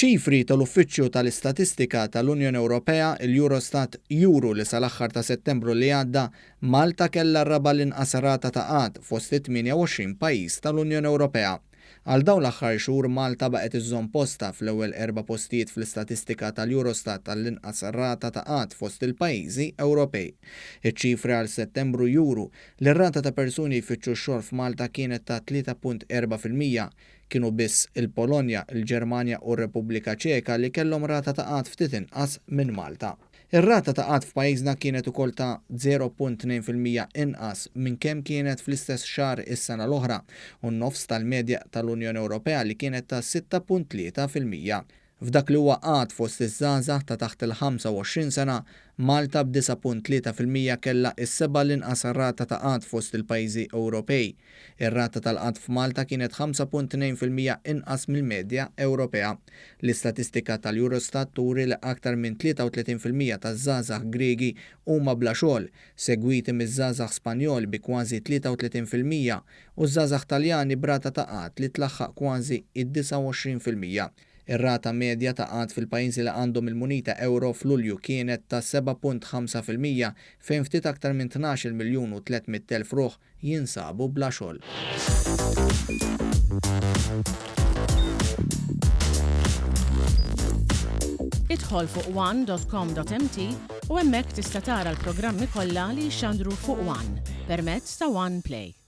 Iċ-ċifri tal-Uffiċċju tal-Istatistika tal-Unjoni Ewropea, il-Eurostat, juru li sal-aħħar ta' Settembru li għadda, Malta kellha r-raba' l-inqas rata ta' qgħad fost it-28 pajjiż tal-Unjoni Ewropea. Għal dawn l-aħħar xhur Malta baqgħet iżżomm postha fl-ewwel erba' postijiet fl-istatistika tal-Eurostat għall-inqas rata ta' qgħad fost il-pajjiżi Ewropej. Iċ-ċifri għal Settembru juru li r-rata ta' persuni jfittxu x-xogħol f'Malta kienet ta' 3.4%. Kienu biss il-Polonja, il-Ġermanja u r-Repubblika Ċeka li kellhom rata ta' qgħad ftit inqas minn Malta. Ir-rata ta' qgħad f'pajjiżna kienet ukoll ta' 0.2% inqas minn kemm kienet fl-istess xahar is-sena l-oħra u n-nofs tal-medja tal-Unjoni Ewropea li kienet ta' 6.3%. F'dak li huwa qgħad fost iż-żgħażagħ ta' taħt il-25 sena, Malta b'9.3% kellha s-seba' l-inqas rata ta' qgħad fost il-pajjiżi Ewropej. Ir-rata tal-qgħad f'Malta kienet 5.2% inqas mill-medja Ewropea. L-istatistika tal-Eurostat turi li aktar minn 33% taż-żgħażagħ Griegi huma bla xogħol, segwiti miż-żgħażagħ Spanjoli bi kważi 33% u ż-żgħażagħ Taljani b'rata ta' qgħad li tlaħħaq kważi id-29%. Ir-rata medja ta' qgħad fil-pajjiżi li għandhom il-munita ewro f'Lulju kienet ta' 7.5% fejn ftit aktar minn 12-il miljun u 300,000 ruħ jinsabu bla xogħol. Idħol fuq one.com.mt u hemmhekk tista' tara l-programmi kollha li jixxandru fuq One permezz ta' One Play.